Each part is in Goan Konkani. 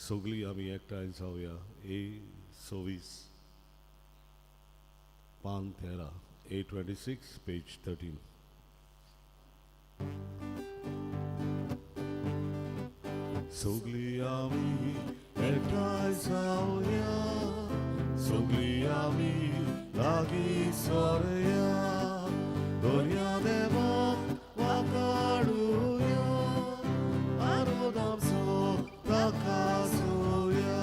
सगळीं आमी एकठांय जावया. ए 26 पान 13, A 26 page 13. सगळीं आमी एकठांय जावया, सगळीं आमी लागीं सरया, दर्या देवाक वाकाडुया, आनंद आमचो ताका जोया,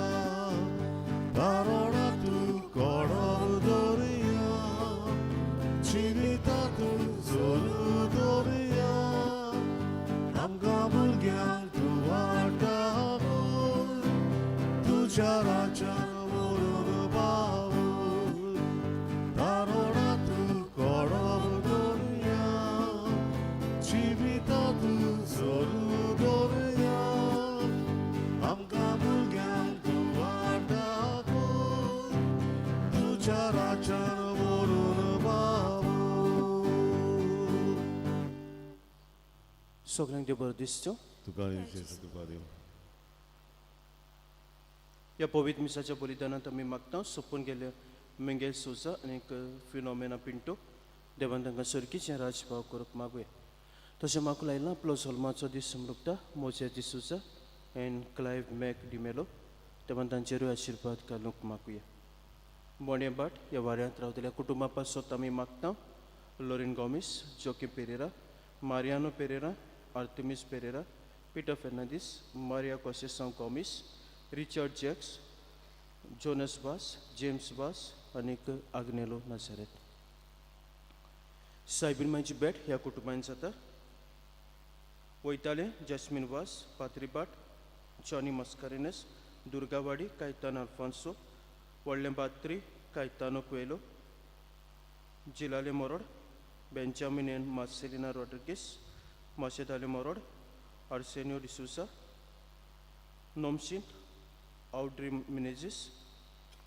तारणां तूं कडल दर्या, जिविता तूं जोरू दर्या, आमकां भुरग्यांक तूं वाडटा तुज्या राज्यान व्हरून पावून, तारणां तूं कडल दर्या, जिविता तूं जोरू दर्या, आमकां भुरग्यांक तूं वाडटा तुज्या राज्यान व्हरून पावून. सगळ्यांक देव बरो दिसचो. तुका कृपा दिवं. ह्या पवित्र मिसाच्या बलिदानांत आमी मागता सोंपून गेल्ले मेंगेल सोजा आनी फिनोमेना पिंटो, देवान तांकां सर्गीचें राजभाव करूंक मागुया. तशें म्हाका लायला आपलो जल्माचो दीस समृपता मोजे D'Souza and Clive Mac D'Mello, देवान तांचेरूय आशिर्वाद घालूंक मागुया. बोंडे भाट ह्या वाऱ्यांत रावतल्या कुटुंबा पासत आमी मागता Loreen Gomes, Joki Pereira, Mariano Pereira, Artemis Pereira, Peter Fernandes, Maria Conceicao Gomes, Richard Jacques, Jonas Vaz, James Vaz आनीक आग्नेलो नाजारेत. सायबीन मांयची भेट ह्या कुटुंबान जाता. वयताले जॅस्मीन वास, पात्रीबाट जॉनी मस्कारेनस, दुर्गावाडी कायतान अल्फान्सो, व्हडलें बात्री कायतानो कुएलो, जिलाले मोरोड, बेंजामीन एन मार्सेलिना रॉड्रिगीस, माशेदाले मोरोड, आर्सेनियो डिसूसा, नोमशींत आवड्री मिनेजीस,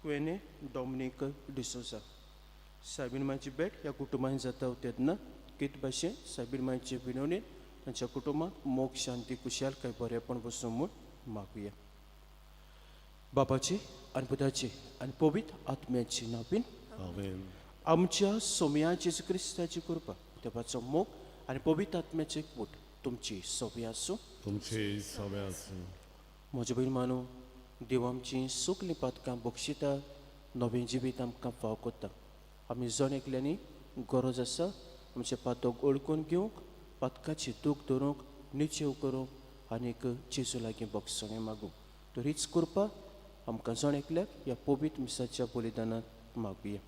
क्वेने डॉमिनीक डिसोजा. सायबीन मांयची भेट ह्या कुटुंबान जाता तेन्ना कित भाशेन सायबीन मांयचे विनवणेन तांच्या कुटुंबांत मोग, शांती, खुशालकाय, बरेपण बसूं म्हूण मागुया. बापाची आनी पुताची आनी पवित्र आत्म्याची नांवान. आमेन. आमच्या सोम्या जेजू क्रिस्ताची कृपा, देवाचो मोग आनी पवित्र आत्म्याचे एकवट तुमची सोबी आसूं. तुमचे सगळे आसूं. म्हजे भयण मानू, देव आमची सगलीं पातकां बक्षिता, नवें जिवीत आमकां फाव करता. आमी जण एकल्यांनी गरज आसा आमचें पातक ओळखून घेवंक, पातकाची दूख धरूंक, निचेव करूंक आनीक जेजू लागीं बक्षणें मागूंक. तर हीच कृपा आमकां जण एकल्याक ह्या पवित्र मिसाच्या बलिदानांत मागुया.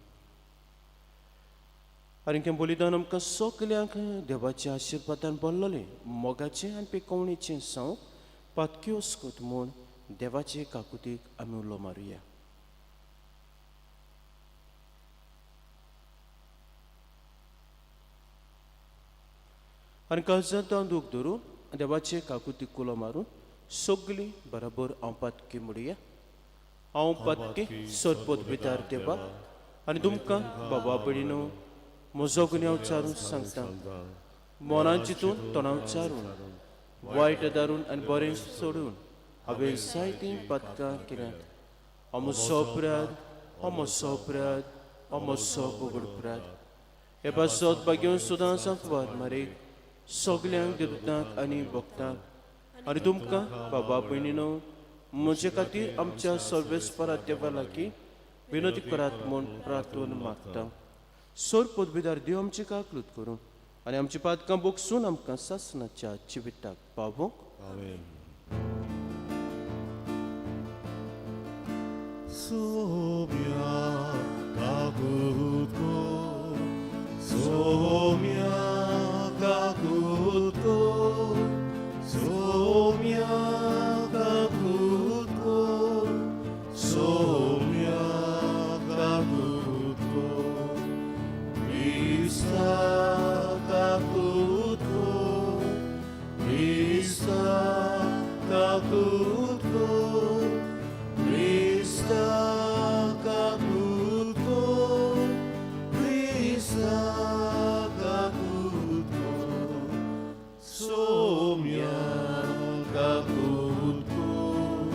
आनी तें बलिदान आमकां सगल्यांक देवाच्या आशिर्वादान भरलेलें मोगाचें आनी पिकोवणेचें जावं पातकी वस्कत म्हूण देवाचे काकुतीक आमी उलो मारुया. आनी काळजांत दूख धरून देवाचे काकुतीक उलो मारून सगलीं बराबर हांव पातकी म्हणुया. हांव पातकी सरपत भितर देवा आनी तुमकां बाबा भयणीनो म्हजो गुन्यांव चारून सांगता. मनान चिंतून, तोंडान चारून, वायट दारून आनी बरें सोडून हांवें जायतीं पातकां केल्यात. हो म्हजो अपराध, हो म्हजो अपराध, हो म्हजो व्हड अपराध. हे पासत भाग्यो सुदां सांकवार मारीक, सगल्यांक देवतांक आनी भक्तांक आनी तुमकां बाबा भयणीनो म्हजे खातीर आमच्या सर्वेस्परा देवा लागीं विनोदी करात म्हूण प्रार्थना मागता. सोर पदवीदार देव आमची काकलूत करूं आनी आमची पातकां बोगसून आमकां सासणाच्या जिविताक पावोवंक. आमेन. सोम्या काकूत कर, सोम्या काकूत कर, सोम्या काकूत कर, सोम्या काकूत कर, क्रिस्ता काकूत कर, क्रिस्ता काकूत कर, क्रिस्ता काकूत कर, क्रिस्ता काकूत कर, सोम्या काकूत कर,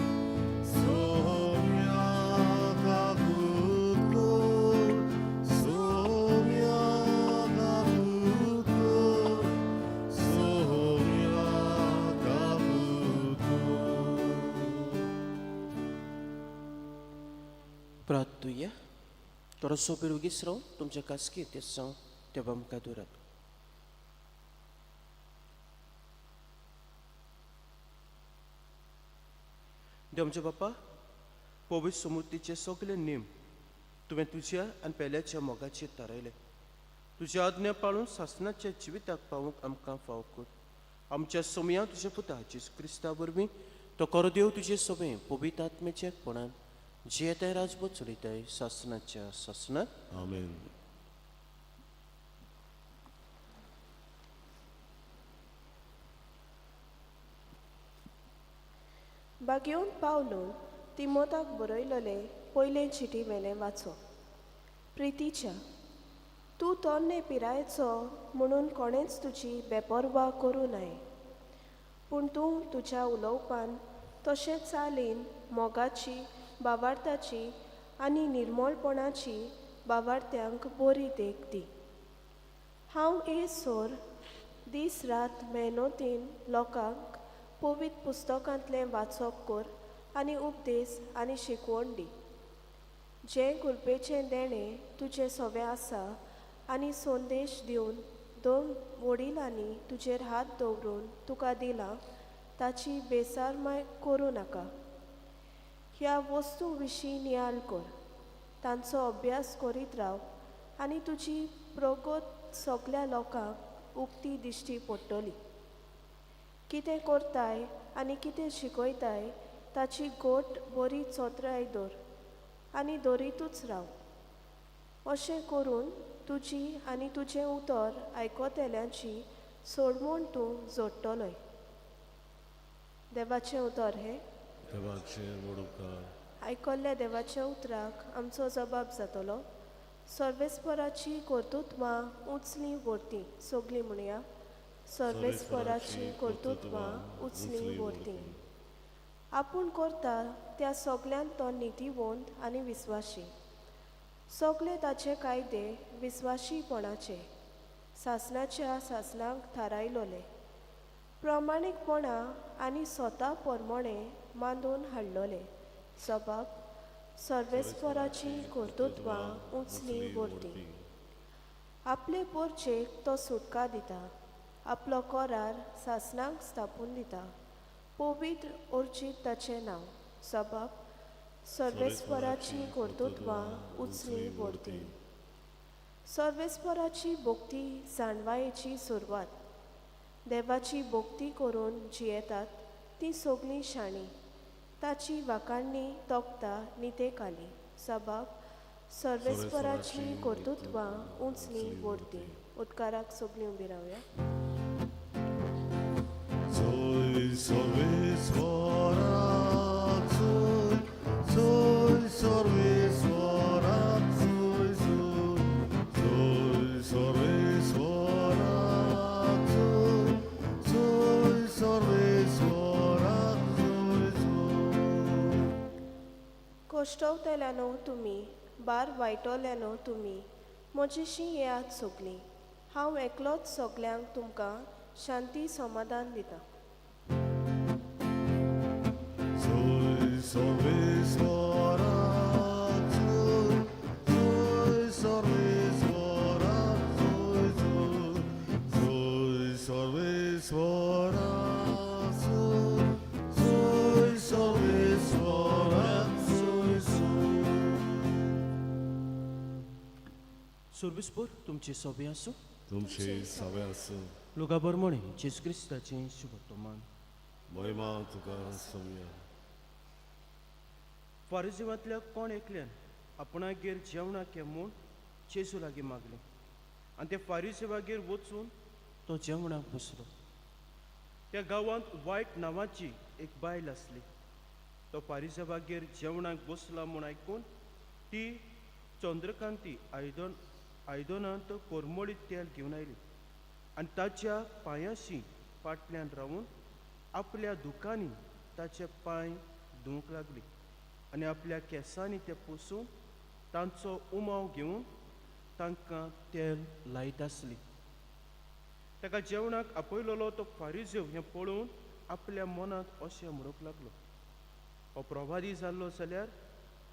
प्रार्थुया. थोडोसो वेळ वगीच रावन तुमच्या खासगी तेसांव देवा मुखार दवरात. देव आमच्या बापा, पवित्र समुद्रीचे सगळे नेम तुवें तुज्या आनी पेल्याच्या मोगाचेर थारायले. तुज्या आज्ञा पाळून सासनाच्या जिविताक पावूंक आमकां फाव कर. आमच्या सोमया तुज्या पुता जेजू क्रिस्ता वरवीं तो करो देव तुजे सोबे पवित्र आत्म्याच्या एकपणान जियेताय राजबोध चलयताय सासनाच्या सासनात. आमेन. बागेवन पावलून तिमोताक बरयलले पयले चिटी वेलें वाचो. प्रितीच्या, तूं तरणे पिरायेचो म्हणून कोणेंच तुजी बेपर्वा करूं नये, पूण तूं तुज्या उलोवपान तशेंच चालीन मोगाची, बावार्थाची आनी निर्मळपणाची बावार्थ्यांक बरी देख दी. हांव एसोर दीस रात मेहनतीन लोकांक पवित्र पुस्तकांतलें वाचप कर आनी उपदेश आनी शिकवण दी. जें कुलपेचें देणें तुजें सवें आसा आनी संदेश दिवन दोन वडिलांनी तुजेर हात दवरून तुका दिलां ताची बेसारमाय करूं नाका. ह्या वस्तू विशीं नियाळ कर, तांचो अभ्यास करीत राव आनी तुजी प्रगत सगल्या लोकांक उक्ती दिश्टी पडटली. कितें करताय आनी कितें शिकयताय ताची गोट बरी चोत्राय दवर आनी दवरीतूच राव. अशें करून तुजी आनी तुजें उतर आयकतल्यांची सोडमूण तूं जोडटलोय. देवाचें उतर हें. देवाचें व्हड उपकार. आयकल्ल्या देवाच्या उतराक आमचो जबाब जातलो. सर्वेस्पराची कर्तुत्वां उंचली व्हरती. सगळीं म्हणया, सर्वेस्पराची कर्तुत्वां उंचली व्हरती. आपूण करता त्या सगल्यांत तो नितीवंत आनी विस्वाशी. सगळे ताचे कायदे विस्वाशीपणाचे सासणाच्या सासणाक थारायलोले, प्रमाणीकपणा आनी स्वता परमणे मांदून हाडलोले. सबाब सर्वेस्पराची कर्तुत्वां उंचली व्हरती. आपले पोरचेक तो सुटका दिता, आपलो करार सासणाक स्थापून दिता. पवित्र अर्जीत ताचें नांव. सबाब सर्वेस्पराची कर्तुत्वां उंचली व्हरती. सर्वेस्पराची भक्ती जाणवायेची सुरवात. देवाची भक्ती करून जियेतात ती सगळीं शाणी. ताची वाखाणणी तोखता नितेकाली. सबाब सर्वेस्पराची कर्तुत्वां उंचली व्हरती. उदकाराक सगळीं उबी रावया. Soy सर्वेस्परा, soy, soy सर्वेस्परा, soy, soy, soy सर्वेस्परा, soy, soy सर्वेस्परा, soy, soy. कश्टवतल्यानो तुमी, बार वायटोल्यानो तुमी, म्हजेशी येयात सगळीं. हांव एकलोच सगल्यांक तुमकां शांती समाधान दिता. Soy सर्वेस्परा, soy, soy सर्वेस्परा, soy, soy, soy सर्वेस्परा, soy, soy सर्वेस्परा, soy, soy. सर्वेस्पर तुमचे सोबे आसूं. तुमचे सवे आसूं. लुका बरमणे जेजू क्रिस्ताचें शुभवर्तमान. महिमा तुका सोमया. फारिजिवांतल्या कोण एकल्यान आपणागेर जेवणाक ये म्हूण जेजू लागीं मागलें आनी ते फारिजिवागेर वचून तो जेवणाक बसलो. त्या गांवांत वायट नांवाची एक बायल आसली. तो फारिजिवागेर जेवणाक बसला म्हूण आयकून ती चंद्रकांती आयदनांत कोरमोळीत तेल घेवन आयली आनी ताच्या पांयाशी फाटल्यान रावून आपल्या दुकांनी ताचे पांय धुवंक लागली आनी आपल्या केंसांनी ते पुसून तांचो उमाव घेवन तांकां तेल लायत आसली. ताका जेवणाक आपयलोलो तो फारिजेव हें पळोवन आपल्या मनांत अशें म्हणूंक लागलो, हो प्रवादी जाल्लो जाल्यार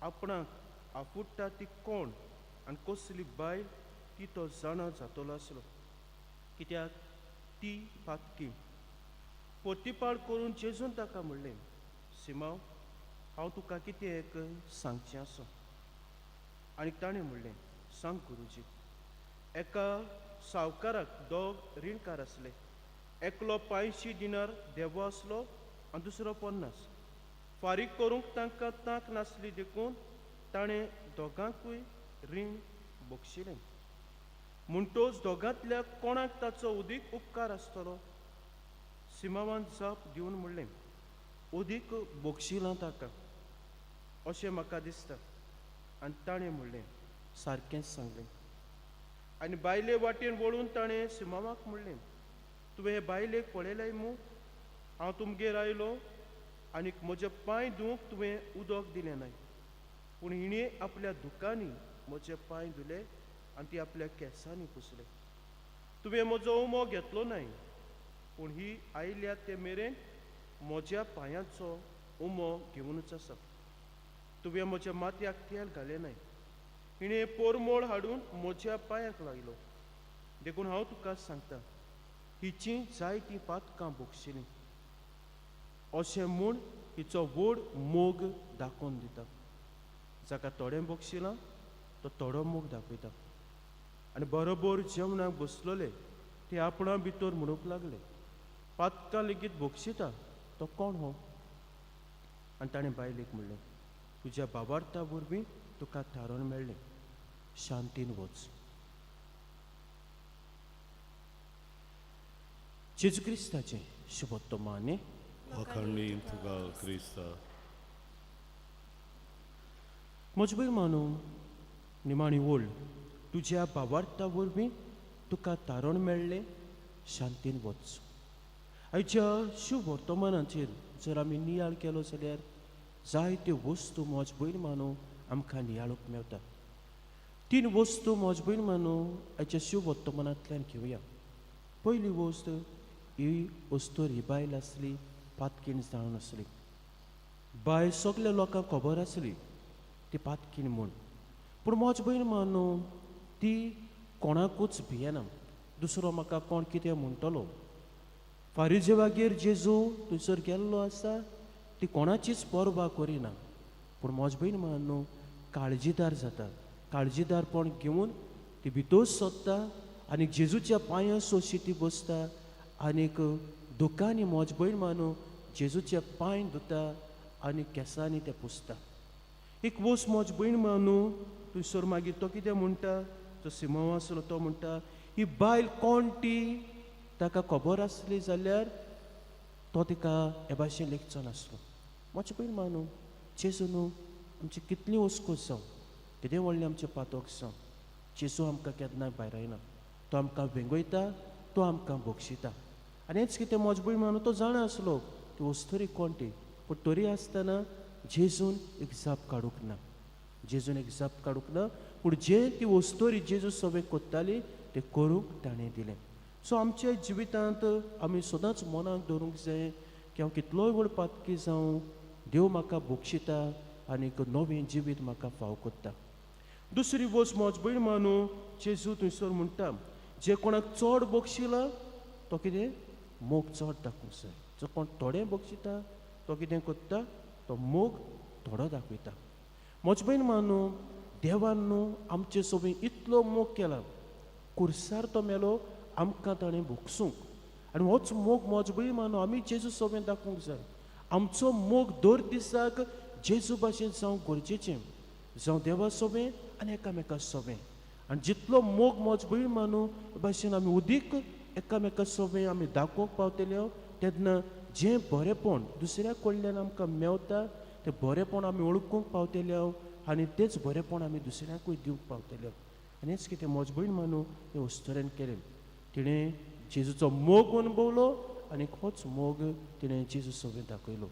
आपणाक आफुडटा ती कोण आनी कसली बायल ती तो जाणा जातलो आसलो, कित्याक ती पातकी। पोतीपाळ करून जेजून ताका म्हणलें, सिमांव, हांव तुका कितें एक सांगचें आसा। आनी ताणें म्हणलें, सांग गुरुजी। एका सावकाराक दोग रिणकार आसले, एकलो 500 दिनार देवो आसलो आनी दुसरो 50। फारीक करूंक तांकां तांक नासली देखून ताणें दोगांकूय रीण बक्षिलें। म्हणटोच दोगांतल्या कोणाक ताचो उदीक उपकार आसतलो? सिमांवान जाप दिवन म्हणलें, उदीक बक्षिलां ताका अशें म्हाका दिसता। आनी ताणें म्हणलें, सारकेंच सांगलें। आनी बायले वाटेन वळून ताणें सिमांवाक म्हणलें, तुवें हे बायलेक पळयलें मू? हांव तुमगेर आयलो आनी म्हजे पांय धुवंक तुवें उदक दिलें नाय, पूण हिणें आपल्या दुकांनी म्हजे पांय धुले आनी ती आपल्या केंसांनी पुसले। तुवें म्हजो उमो घेतलो नाय, पूण ही आयल्या ते मेरेन म्हज्या पांयांचो उमो घेवनूच आसा। तुवें म्हज्या माथ्याक तेल घालें नाय, हिणें पोरमोळ हाडून म्हज्या पांयांक लायलो। देखून हांव तुका सांगता, हिची जायतीं पातकां भोगशिलीं अशें म्हूण हिचो व्हड मोग दाखोवन दिता। जाका थोडें बक्षिलां तो थोडो मोग दाखयता। आनी बरोबर जेवणाक बसलोले ते आपणा भितर म्हणूंक लागले, पातकां लेगीत बक्षिता तो कोण हो? आनी ताणें बायलेक म्हणलें, तुज्या बाबार्था वरवीं तुका थारोवन मेळ्ळें, शांतीन वच। जेजू क्रिस्ताचें शुभोत्तमाने वाखाणणी तुका क्रिस्ता। म्हजे भयण मानू, निमाणी ओळ, तुज्या बाबार्था वरवीं तुका तारण मेळ्ळें, शांतीन वच। आयच्या शुभ वर्तमानाचेर जर आमी नियाळ केलो जाल्यार जायत्यो वस्तू म्हज भयण मानू आमकां नियाळूंक मेळटा। 3 वस्तू म्हज भयण मानू आयच्या शुभ वर्तमानांतल्यान घेवया। पयली वस्त, ही अस्तुरी बायल आसली, पातकीण जावन आसली। बायल सगल्या लोकांक खबर आसली ती पातकीण म्हूण, पूण म्हज भयण मानू ती कोणाकूच भियेना, दुसरो म्हाका कोण कितें म्हणटलो। फारिजेवागेर जेजू थंयसर गेल्लो आसा, ती कोणाचीच पर्वा करिना, पूण म्हज भयण मानू काळजीदार जाता। काळजीदारपण घेवन ती भितर सोदता आनी जेजूच्या पांयां सोशी ती बसता आनीक दुकांनी म्हज भयण मानू जेजूचे पांय धुता आनी केंसांनी ते पुसता। एक वस्त म्हज भयण मानू थंयसर मागीर तो कितें म्हणटा, जो सिमांव आसलो तो म्हणटा, ही बायल कोण ती ताका खबर आसली जाल्यार तो तिका हे भाशेन लेखचो नासलो। म्हजे भयण मानू जेजू न्हू आमची कितली वस्कूस जावं, कितें व्हडलें आमचें पातक जावं, जेजू आमकां केन्नाय भायरायना, तो आमकां वेंगयता, तो आमकां बक्षिता। आनी हेंच कितें म्हज भयण मानू तो जाणा आसलो ती वस्तुरी कोण ती, पूण तरी आसतना जेजून एक जाप काडूंक ना, जेजून एक जाप काडूंक ना, पूण जे ती वस्तुरी जेजू सगळें कोत्ताली तें करूंक ताणें दिलें। सो आमच्या जिवितांत आमी सदांच मनाक दवरूंक जाय की हांव कितलोय व्हड पातकी जावं, देव म्हाका बक्षिता आनी एक नवें जिवीत म्हाका फाव कोत्ता। दुसरी वस्त म्हज भयण मानू जेजू थंयसर म्हणटा, जे कोणाक चड बक्षिला तो कितें मोग चड दाखोवंक जाय, जो कोण थोडें बक्षिता तो कितें कोत्ता, तो मोग थोडो दाखयता। म्हज भयण मानू देवान न्हू आमचे सोबी इतलो मोग केला, कुर्सार तो मेलो आमकां ताणें भोगसूंक, आनी होच मोग म्हज भयण मानू आमी जेजू सोबें दाखोवंक जाय। आमचो मोग दर दिसाक जेजू भाशेन जावंक गरजेचें, जावं देवा सोबें आनी एकामेका सोबें। आनी जितलो मोग म्हज भयण मानू भाशेन आमी उदीक एकामेका सोबें आमी दाखोवंक पावतले, तेन्ना जें बरेंपण दुसऱ्या कडल्यान आमकां मेवता तें बरेंपण आमी वळखूंक पावतले आनी तेच बरेंपण आमी दुसऱ्यांकूय दिवंक पावतले। आनी हेंच कितें म्हज भयण मानू हे अस्तुरेन केलें, तिणें जेजूचो मोग अणभवलो आनी होच मोग तिणें जेजू सोबें दाखयलो।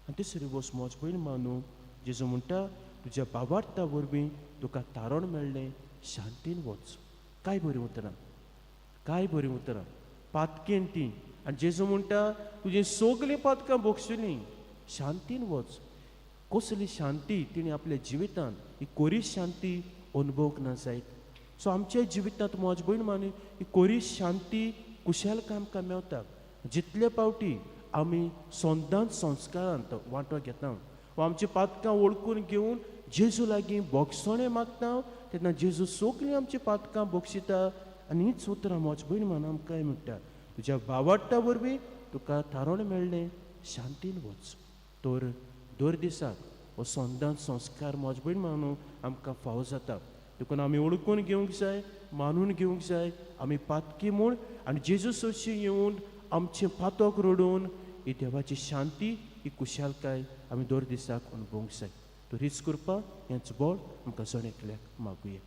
आनी तिसरी वस्त म्हज भयण मानू जेजू म्हणटा, तुज्या बाबार्था वरवीं तुका तारण मेळ्ळें, शांतीन वच। काय बरीं उतरां, काय बरीं उतरां, पातकेन ती। आनी जेजू म्हणटा तुजी सगळीं पातकां भोगशिलीं, शांतीन वच। कसली शांती तिणें आपल्या जिवितांत ही कोरी शांती अनुभवूंक ना जायत. सो आमच्या जिवितांत म्हज भयण मानी ही कोरी शांती कुशलकाय आमकां मेवता जितले पावटी आमी संदांत संस्कारांत वांटो घेता वा आमची पातकां वळखून घेवन जेजू लागीं बोगसणें मागता तेन्ना जेजू सगळीं आमची पातकां बक्षिता. आनी हीच उतरां म्हज भयण मान आमकां म्हणटा, तुज्या बावडटा वरवीं तुका थारोण मेळ्ळें, शांतीन वच. तर दर दिसाक हो संदांत संस्कार म्हज भयण मानू आमकां फावो जाता. देखून आमी वळखून घेवंक जाय, मानून घेवंक जाय आमी पातकी म्हूण आनी जेजू सोशी येवन आमचें पातक रडोवन ही देवाची शांती ही कुशालकाय आमी दर दिसाक अणभवूंक जाय. तर हीच कृपा हेंच बळ आमकां जण एकल्याक मागुया.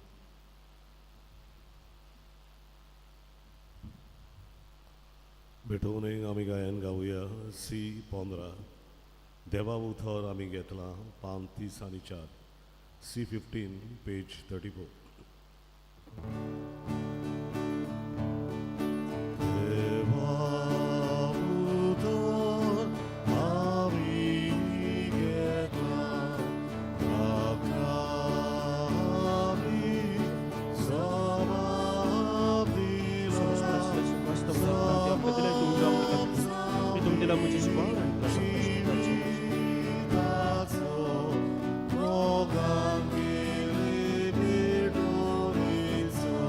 भेटोवणेक आमी गायन गावया सी 15 देवा उथर आमी घेतला पान 30 आनी 4 सी 15 पेज 34. देवा उतर आमी घेतला ताका आमी जबाब दिला. जिविताचो मोगान केली भेटवणेचो.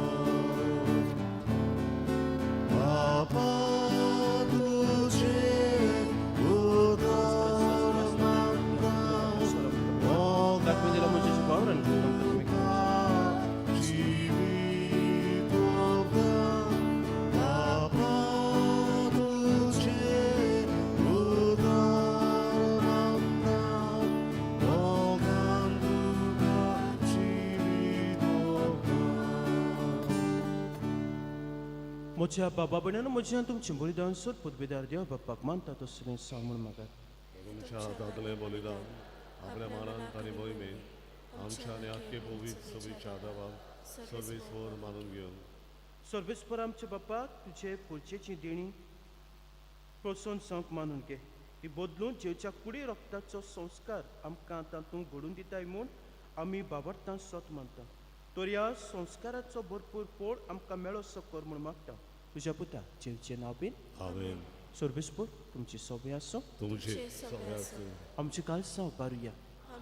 बापा तुजें उतर मानता जिवीत बापा तुजें उतर मानता मोगान तुका जिवीत. म्हज्या बाबा भयणान म्हज्या तुमचें बलिदान सोद पदवेदार देव बाप्पाक मानता तसलें सांग म्हूण मागात. तुमच्या हातांतलें बलिदान आपल्या मानान आनी मोहिमेन आमच्या आनी आख्खे पवित्र सभेच्या आदावान सर्वेस्वर मानून घेवन सर्वेस्पर आमच्या बाप्पा तुजे पुरचेची देणी प्रोत्साहन सांग मानून घे. ती बदलून जेवच्या कुडी रक्ताचो संस्कार आमकां तातूंत घडून दिताय म्हूण आमी बाबडतां सोत मानता. तर ह्या संस्काराचो भरपूर पोळ आमकां मेळो सकर म्हूण मागता तुज्या पुता जेवचें नांव बीन. आमेन. सर्वेस्पर तुमची सोबे आसो. तुमचे सगळे आसूं. आमची कालसां उबारुया.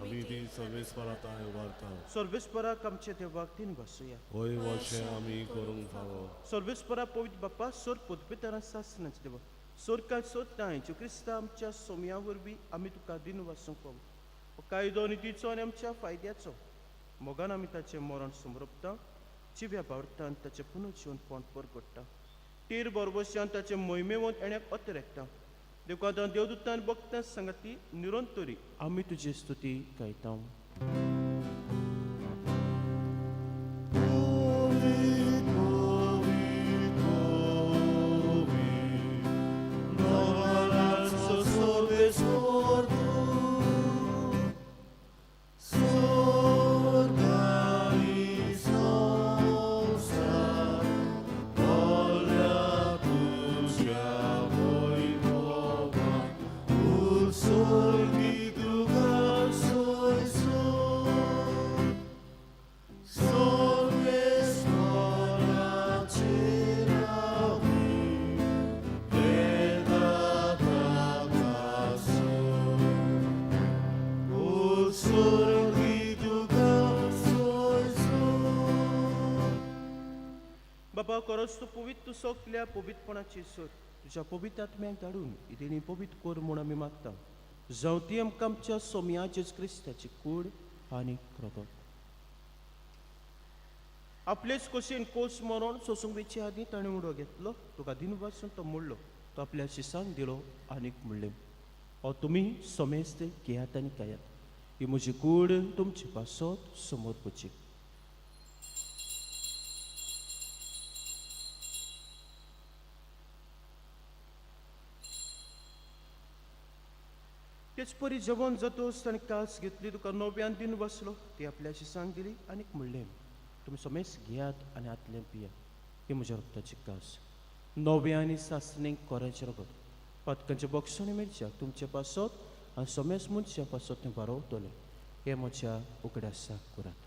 आमी ती सर्वेस्परा तांय उबारता. सर्वेस्पराक आमच्या देवाक तीन बसुया. होय वशें आमी करूंक फावो. सर्वेस्परा पवित्र बाप्पा सोर पदवेदारां सासणाचे देवा सोरकाल सोदता जो क्रिस्ता आमच्या सोम्या वरवीं आमी तुका दिन वासूंक पावो. हो कायदो नितीचो आनी आमच्या फायद्याचो मोगान आमी ताचें मरण समरपता जिव्या बावडतान ताचें पुनर्जीवन पोंड परगडटा टीर बरबश्यान ताचें मोहिमेवंत येण्याक अतिरेकता. देखून आतां देवदूतान बघता सांगती निरंतरी आमी तुजी स्तुती गायता. पवित्र पवित्र पवित्र नवलाचो सर्वेस्पर तूं स्वर्ग आनी संवसार भरल्या तुज्या वैभवान. उत्सर्गी तुका सोयसो सर्वेस्पराचे नांवी येता ताकासो. उत्सर्गी तुका सोयसो. बाबा करस तूं पवित्र सगल्या पवित्रपणाची सोद तुज्या पवित्र आत्म्याक धाडून ही देणी पवित्र कर म्हूण आमी मागता. जावं ती आमकां आमच्या सोम्या जेजू क्रिस्ताची कूड आनी रगत. आपलेच कशेन कोस मरण सोसूंक वेचे आदीं ताणें उडो घेतलो, तुका दिन वासून तो मोडलो, तो आपल्या शिसांक दिलो आनीक म्हणलें, हो तुमी समेस्त घेयात आनी खायात, ही म्हजी कूड तुमचे पासत समर्पची. तेच परी जेवण जातोच ताणें कास घेतली, तुका नव्यान दिन बसलो, ती आपल्या शिसांक दिली आनीक म्हणलें, तुमी समेस्त घेयात आनी आतलें पियात, ही म्हज्या रक्ताची कास नव्या आनी सासणीक कोराचें रगत पातकांचे बक्षणे मेळच्या तुमचे पासत आनी समेस्त मनशां पासत तें बारोवतलें. हे म्हज्या उगडासाक करात.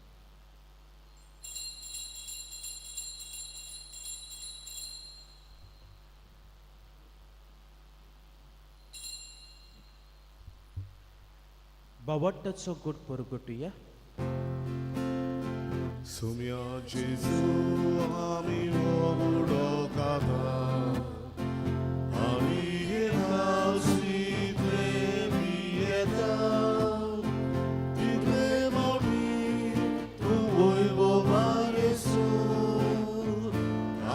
बावट्टाचो गोड परगटुया. सुम्या जेजू आमी उडोकाता आमी येता तितले पियेता तितले मोटी तूं वैभवान येसू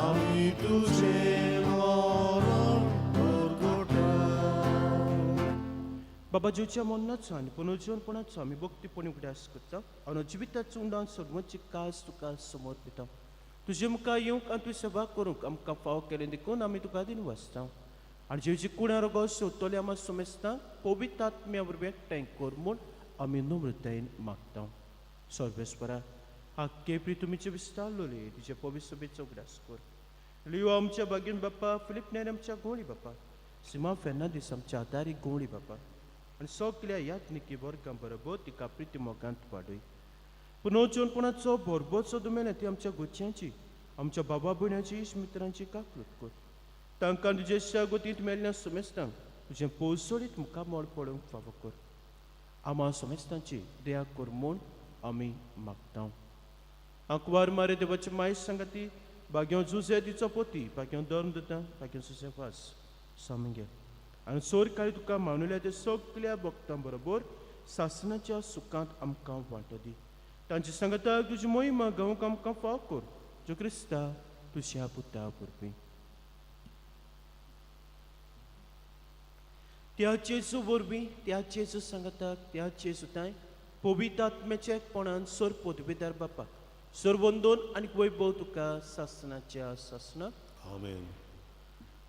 आमी तुजें मरण परगटा. बाबा जेवच्या मरणाचो आनी पुनर्जीवनपणाचो आमी भक्तीपणी उगडास करता आनी जिविताचो उंडान सर्वांची कास तुका समर्पिता. तुजे मुखार येवंक आनी तुजी सेवा करूंक आमकां फावो केलें देखून आमी तुका दिन वाचता आनी जेवची कुणा रोगो सोदतले आमा सोमेस्तां पवित्र आत्म्या वरवीं एकठांय कर म्हूण आमी नम्रतायेन मागता. सर्वेस्परा हाके प्रितुमीचे विस्तारलोले तुजे पवित्र सभेचो उगडास कर. लियो आमच्या बागीन बाप्पा, फिलीप नेर आमच्या गोंवळी बाप्पा, सीमा फेर्नांदीस आमच्या आदारी गोंवळी बाप्पा आनी सगल्या याज्ञिकी वर्गां बरोबर तिका प्रिती मोगांत वाडय. पुनर्जीवनपणाचो भरभरसो दुमेले ती आमच्या गुच्यांची आमच्या बाबा भयणाची इश्ट मित्रांची काकलूत कर. तांकां तुजे शागोतींत मेल्ल्या सोमेस्तांक तुजें पोसोडीत मुखामळ पळोवंक फावो कर. आमा सोमेस्तांची दया कर म्हूण आमी मागता. आंकवार मारे देवाची माय सांगाती बाग्यो जुजे तिचो पोती बाग्यो धर्म दिता बाग्यो सुसे वास सामगे आनी सोर काळी तुका मानुल्या ते सगल्या भक्तां बरोबर सासनाच्या सुखांत आमकां वांटो दी. तांची सांगाताक तुजी मोहिमा गावंक आमकां फाव कर जो क्रिस्ता तुज्या पुता वरवीं. त्या जेजू वरवीं त्या जेजू सांगाताक त्या जेजू तांय पवित्र आत्म्याच्या एकपणान सर पदवीदार बापा सरवंदोन आनी वैभव तुका सासनाच्या सासना. आमेन.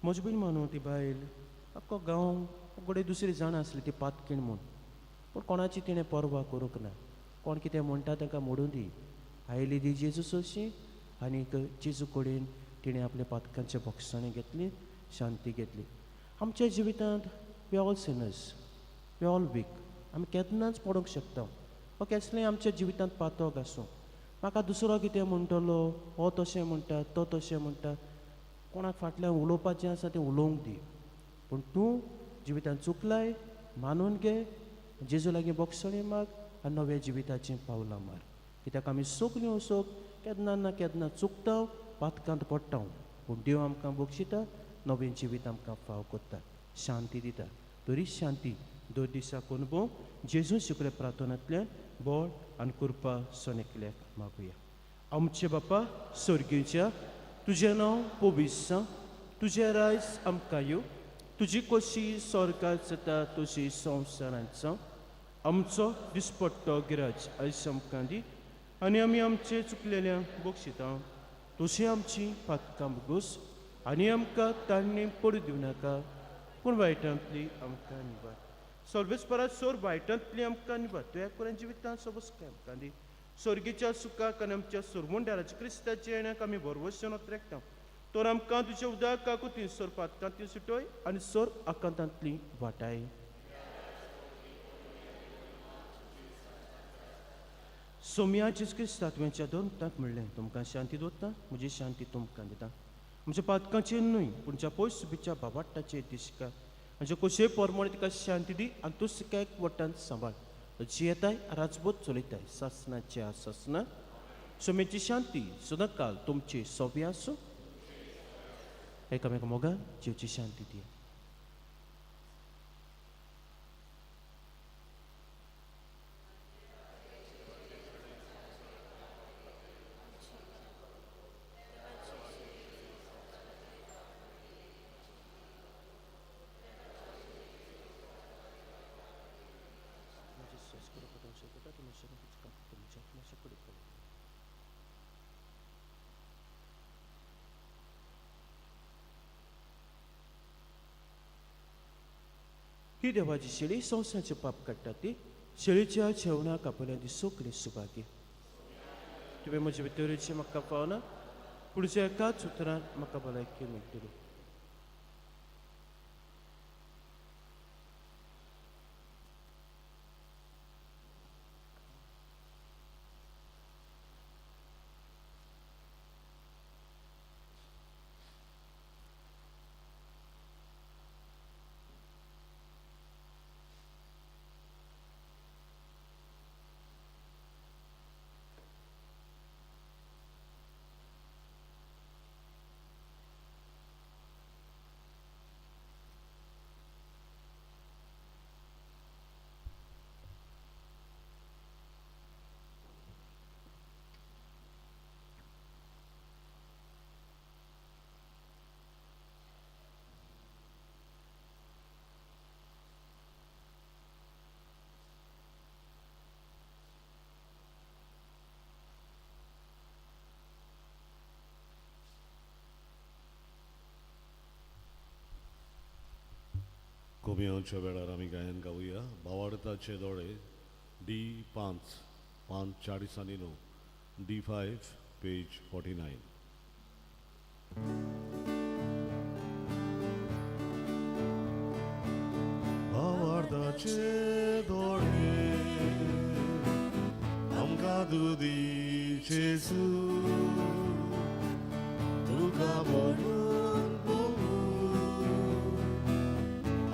म्हजी भयण मानू ती बायल आख्खो गांव घडये दुसरी जाणां आसली ती पातकीण म्हूण, पूण कोणाची तिणें पर्वा करूंक ना. कोण कितें म्हणटा तांकां मोडूं दी. आयली ती जेजू सोशी आनीक जेजू कडेन तिणें आपल्या पातकांचे बोगसाणें घेतली, शांती घेतली. आमच्या जिवितांत we all sinners, we all weak. आमी केन्नाच पडूंक शकता वा केसलें आमच्या जिवितांत पातक आसूं. म्हाका दुसरो कितें म्हणटलो, हो तशें म्हणटा, तो तशें म्हणटा, कोणाक फाटल्यान उलोवपाचें आसा तें उलोवंक दी, पूण तूं जिवितांत चुकलाय मानून घे, जेजू लागीं बोगसणी माग आनी नव्या जिविताचीं पावलां मार. कित्याक आमी सगलीं वसोक केन्ना ना केन्ना चुकता, पातकांत पडटा, पूण देव आमकां बक्षिता, नवें जिवीत आमकां फाव करता, शांती दिता. तरी शांती दर दिसाक अनुभव जेजू शिकले प्रार्थनांतल्यान बळ आनी कृपा सणेकल्याक मागुया. आमचे बापा सर्गीच्या, तुजें नांव पवित्र जावं, तुजें रायज आमकां येवं, तुजी कशी स्वर्गात जाता तशी संवसारांत जावं. आमचो दिसपट्टो गिराज आयज आमकां दी आनी आमी आमचे चुकलेल्यांक बक्षिता तशी आमची पातकां भोगोस आनी आमकां तांणी पडू दिवं नाका, पूण वायटांतली आमकां निवार. सर्वेस्परा सोर वायटांतली आमकां निवार. तुवें करून जिवितांत सबस्काय आमकां दी. स्वर्गीच्या सुखाक आनी आमच्या सुरमुंडाराच्या क्रिस्ताच्या येण्याक आमी भरवशान ओतरेकता. तर आमकां तुज्या उदक काकुतीन सोर पातकांतली सुटय आनी सोर आकांतांतली वाटाय. सोम्या जेजू क्रिस्ता तुवेंच्या दोन तांक म्हणलें, तुमकां शांती दवरता, म्हजी शांती तुमकां दिता. आमच्या पातकांचेर न्हय पूण ज्या पयस सुबीच्या बाबाट्टाचेर दिसका आमच्या कशे परमणे तिका शांती दी आनी तूं तिका एक वटान सांबाळ. जियेताय राजबोध चलयताय सासनाच्या सासना. सोम्याची शांती सदांकाल तुमची सोबी आसूं. एकामेका मोगान जिवची शांती दी. ही देवाची शेळी संवसाराचें पाप काडटा ती शेळीच्या जेवणाक आपल्या ती सगळी सुभागी. तुवें म्हजे भितरचें म्हाका पावना, पूण तुज्या एकाच उतरान म्हाका भलायकी मेळटली. कोमियांच्या वेळार आमी गायन गावया भावार्थाचे दोळे डी 5 पान 40 आनी 9 डी 5 पेज 49. भावार्थाचे दोळे आमकां दुदी जेजू तुका म्हणून बोलू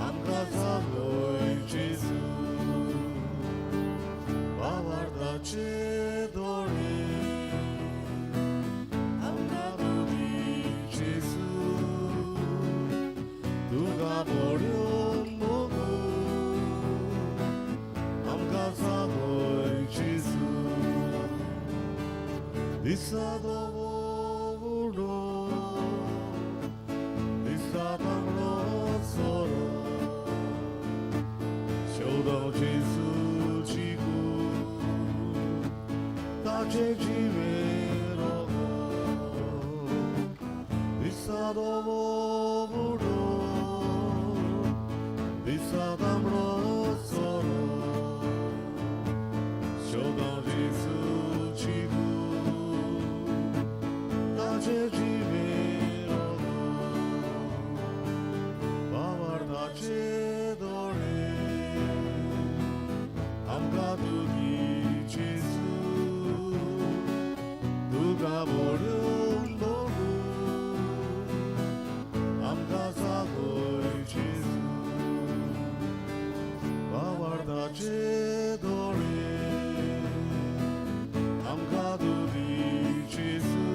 आमकां जागय जेजू भावार्थाचे दोळे आमकां दुदी जेजू तुका म्हणून बोलू आमकां जागय जेजू दिसा दोवो उडो दिसा तांगडो सोरो शेवदां जेजूची कूड ताचे जिवे रोगो दिसा दोवो उडो दिसा तांबडो सोरो शेवदां जेजूची कूड ताचे जिवे रोगो भावार्थाचे दोळे आमकां दुदी जेजू तुका म्हणून बोलू आमकां जागय जेजू भावार्थाचे दोळे आमकां दुदी जेजू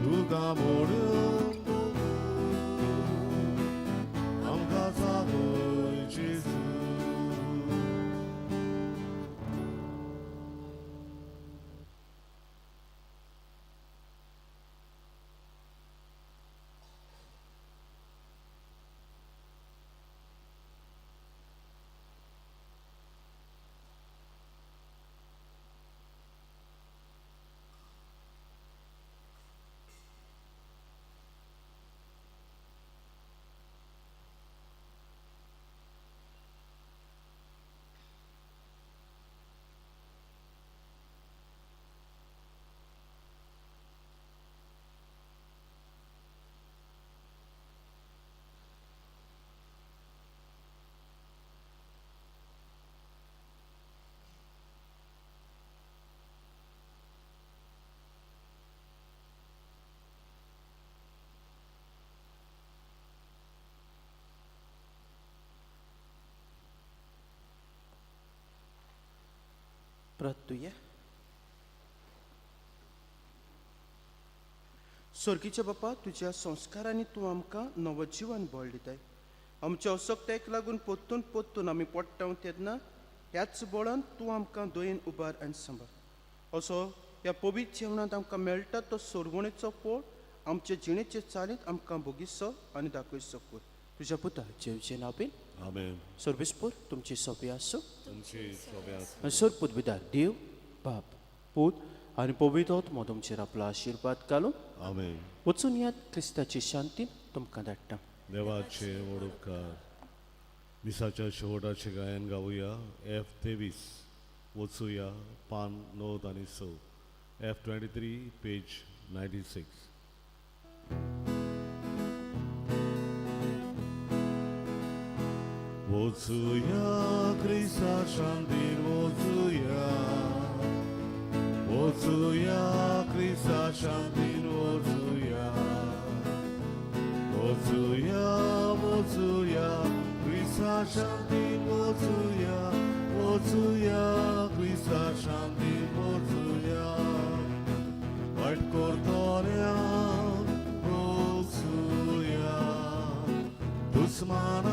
तुका म्हणून बोलू आमकां जागय जेजू. प्रार्थुया. स्वर्गीच्या बापा, तुज्या संस्कारांनी तूं आमकां नवो जिवन बळ दिताय. आमच्या असक्तायेक लागून पोत्तून पोत्तून आमी पडटा तेन्ना ह्याच बळान तूं आमकां दयेन उबार आनी सांबाळ. असो ह्या पवित्र जेवणांत आमकां मेळटा तो सोरवणेचो पोळ आमचे जिणेचे चालींत आमकां भोगिसो आनी दाखयसो कर. तुज्या पुता जेवचे नाबीन. आमेन. सर्वेस्पोर तुमची सोंपी आसूं. तुमची सोबे आसूं. आनी सरपुतविदार देव बाप पूत आनी पवित्र आत्मो तुमचेर आपलो आशिर्वाद घालून. आमेन. वचून यात, क्रिस्ताची शांती तुमकां धाडटा. देवाचे व्हड उपकार. मिसाच्या शेवटाचें गायन गावया एफ 23 वचुया पान 9 आनी 6 एफ 23 पेज 96. वचुया क्रिस्ता शांतीन वचुया वचुया क्रिस्ता शांतीन वचुया वचुया वचुया क्रिस्ता शांतीन वचुया वचुया क्रिस्ता शांतीन वचुया वायट करतल्यांक वचुया दुस्मानाक.